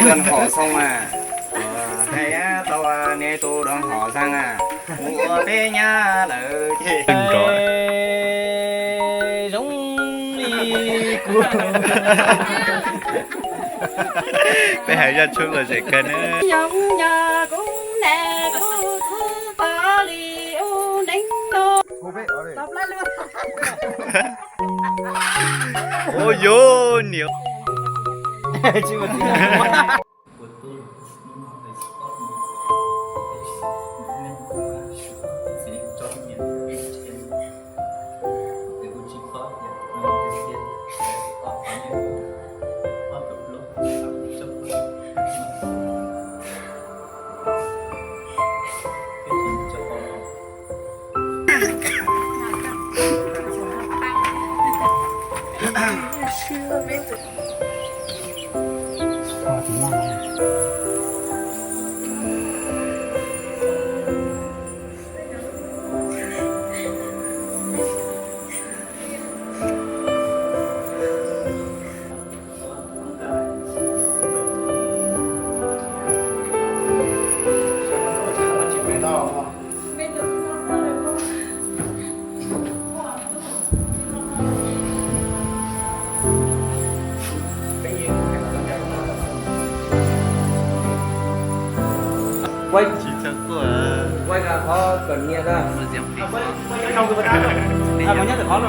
Hom Xoo a, hais tau neb tus dab Hom Xoo a, mus ua peb nyab lawm ces zoo li kuv. Peb hais zaj tshoob lom zem kawg na. Ua yuav niam. Quay, quay ra qhov kawm nias ra. Nyob tim qhov no.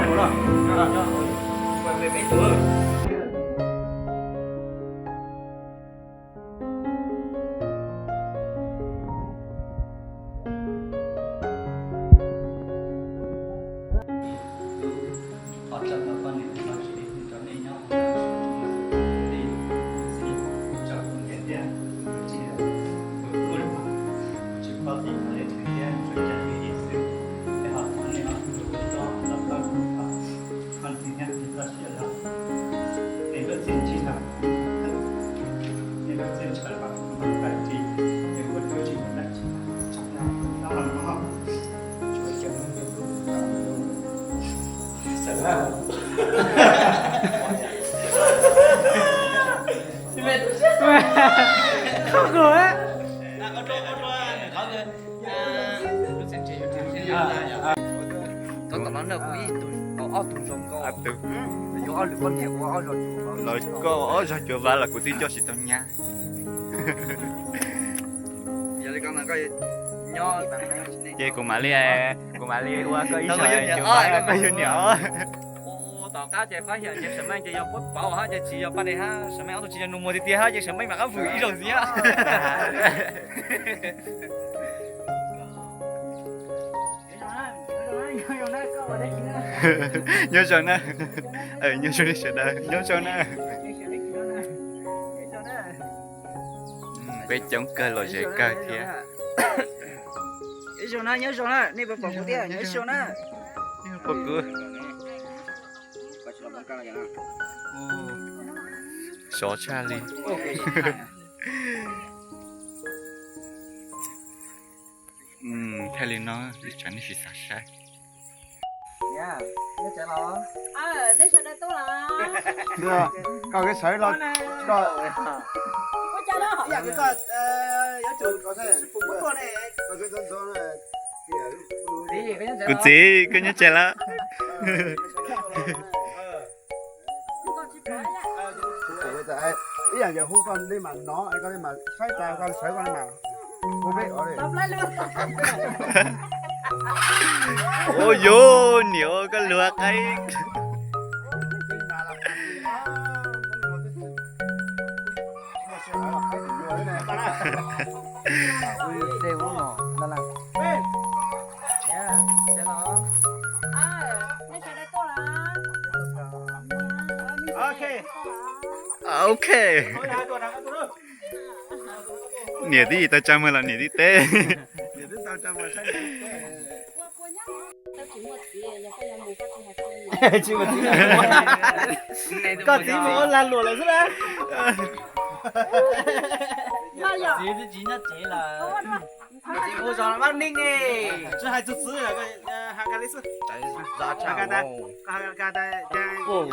Tom no na kuv ib tug, ob tug zoo nkauj, yuav ob lwm poj niam ua ob zog cuav, los koj ua ob zog cuav vas los kuv twb coj tsis tau nyab. Yog li ko mas koj nyob, ces kuv mam li, kuv mam li ua koj ib zog cuav vas koj yug niam os. Tom qab ces fab hiam ces Sam Meej ces yog pab pauv hab ces tsis yog Paj Dej hab Sam Meej ob tug tsis yog nus muag tiag tiag hab ces Sam Meej mam qab vwm ib zaug ntxiv. Nyob zoo na. Nyob zoo li sawv daws, nyob zoo na. Peb coob kawg, lom zem kawg thiab. Ib zaug na, nyob zoo na, nej puas pom kuv thiab? Nyob zoo na. Pom kuv. Sov tshaj li. Thaij li no, ib tsam nej tsis xav saib. Koj sawv los, koj, kuv txiv, koj nyob tsev lawm. Ib yam yog hu koj nej mam nov, koj nej mam saib tas koj sawv koj mam hu peb. Ua yuav niam koj luag qaib. Ok. Niam twb tsis tau tsa muag los niam twb teb. Koj txiv mus ua lag luam lawm xwb na. Txiv twb tsis nyob tsev lawm. Txiv ua zog vaj neej ne. Tsis hais txog txiv, ha ka li xwb.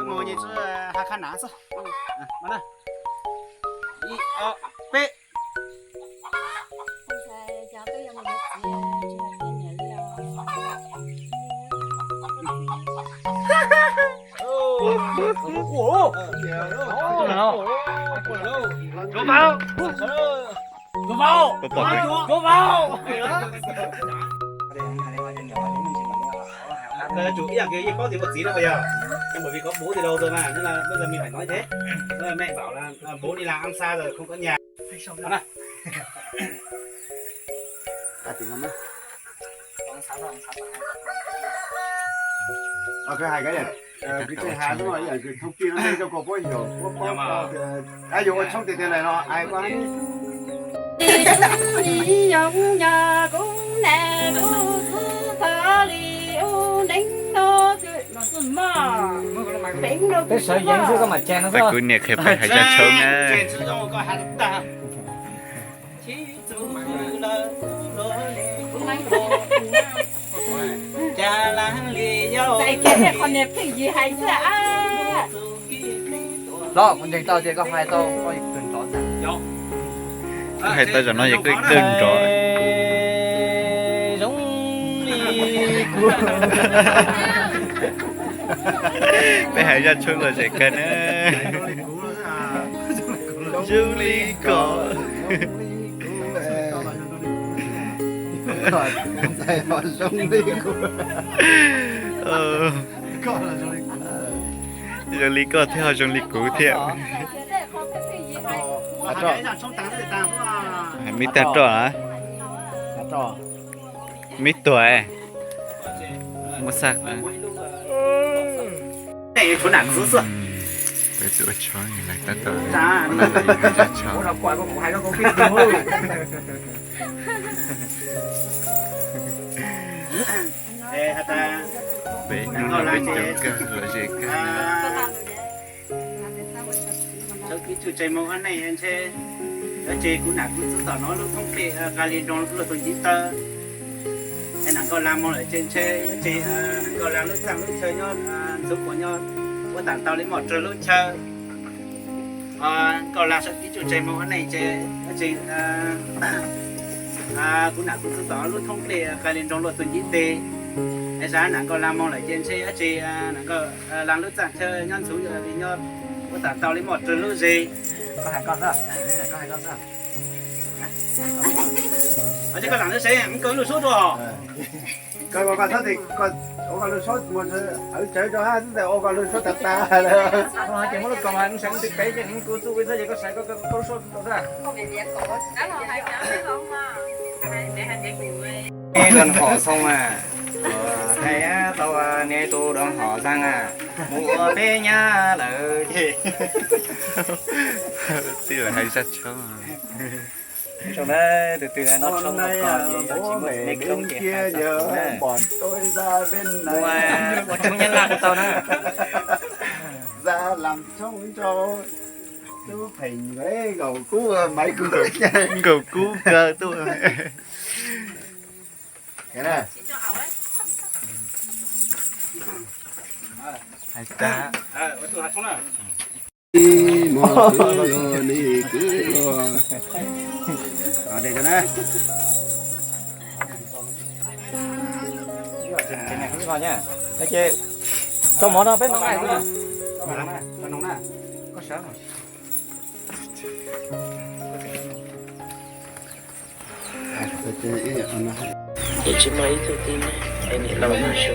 Mus nyi tsis ha ka na xwb. Ib, ob. peb. Ib yam yeej paub tias ua txiv no yog, nhưng bởi vì có bố từ đầu rồi mà, nên là bây giờ mình phải nói thế. Mẹ bảo là bố đi làm ăn xa rồi không có nhà. Hais cái gì? Ờ, cứ hais cái này. Ờ, cứ chơi hài đúng rồi, giờ cứ thông tin nó lên cho cô bố hiểu. Bố, bố, bố, ờ, ai dùng con sông tiền tiền này nó ai có. Peb sawv yees xwb koj mam tsa no xwb. Kuv niam qhia peb hais zaj tshoob na. Los kuv ntseeg tau tias koj hais tau koj kawg nrov ntag. Koj hais tau zaum no ces koj kawg nrov. Peb hais zaj tshoob los zem kawg na. Zoo li koj. Zoo li kuv. Zoo li koj thiab ho zoo li kuv thiab. Mib tag roj na. Mib tuag. Muab xaj. Peb tuaj ua tshoob lawm tab tom, peb hnub no peb coob kawg, lom zem kawg. Txawm ib txoj tsev moog ob neeg ntshe, tab sis kuv nam kuv txiv tom no lub thoob pem nqa li nroo luaj tus ntiv taw. Es nam Nkauj Laj moog lawm ces ntshe, tab sis nam Nkauj Laj lub txaj lub chaw nyob ntxuv quas nyob, puab taam tau li muaj rau lub chaw. Nkauj Laj txawm ib txoj tsev moog ob neeg ces, tab sis kuv nam kuv txiv tom lub thoob pem nqa li nroo luaj tus ntiv tes. Es xav nam Nkauj Laj moog lawm ces ntshe tab sis nam Nkauj Laj lub txaj chaw nyob ntxuv li nyob, puab taam tau li muaj rau lub zes. Koj hais koj xwb, koj hais koj xwb. Ces koj zaam ntawd seb, koj lub suab dua. Koj ua koj lub suab mus, awv tsawv rau hab xwb, ua koj lub suab tag tag lawm. Ces muab lub kaus hais seev nti pem ces kuv txuj ua xwb ces koj saib koj lub suab rau xwb. Dab hom xoo mas, hais tau neb tug dab hom zaaj mus ua peb nyab lawm ces. Tij lawv hais zaj tshoob. Zoo na, tus twg noj tshoob noj kos ces yog tsis muaj mej koob ces hais txog kuv na. Ua tshoob nyab laj kuj tau na. Tub Pheej, nkaus kub, maiv kub, nkaus kub kawg tuaj. Hais tag. Tso mov no peb noj. Ces tsis muaj ib tug tib neeg es niam laus noj su.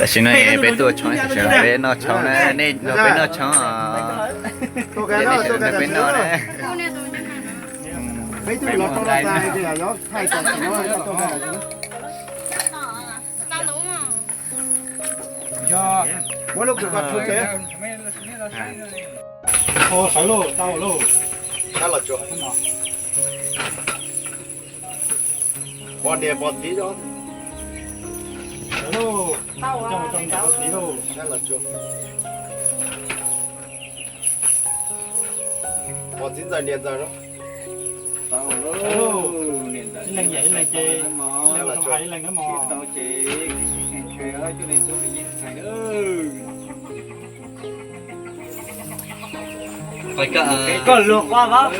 Tam sim no peb tuaj tshoob, peb noj tshoob na, nej nrog peb noj tshoob, nej nrog peb noj na. Peb muaj nqaij na. Sawv lauj, tau lauj. Poj niam poj txiv, Coj mus rau niam rau txiv lauj. Pov txiv ntxawm niam ntxawm. Ib leeg nyiam ib leeg ces, ib leeg nyiam ib leeg na mog. Koj luag quaj pab.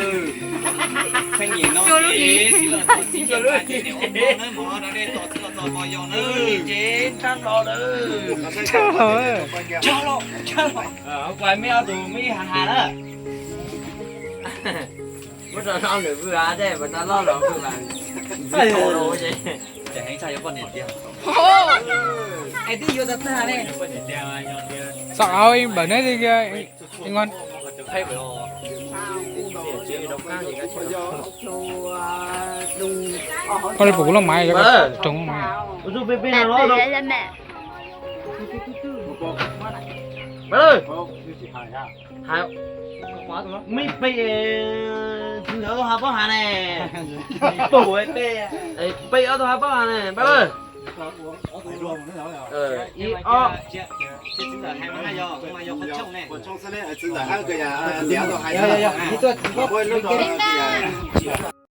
Muab rau noj nws vwm av dej, noj loj los vwm mas ntxim kho ces. Txog au ib npawm neb li, koj li puas kuv loj maiv, roog loj maiv. Mej pem txiv ntxawm tau has pob hav ne, pem ob tau has pob hav ne, npawg. Ib ob.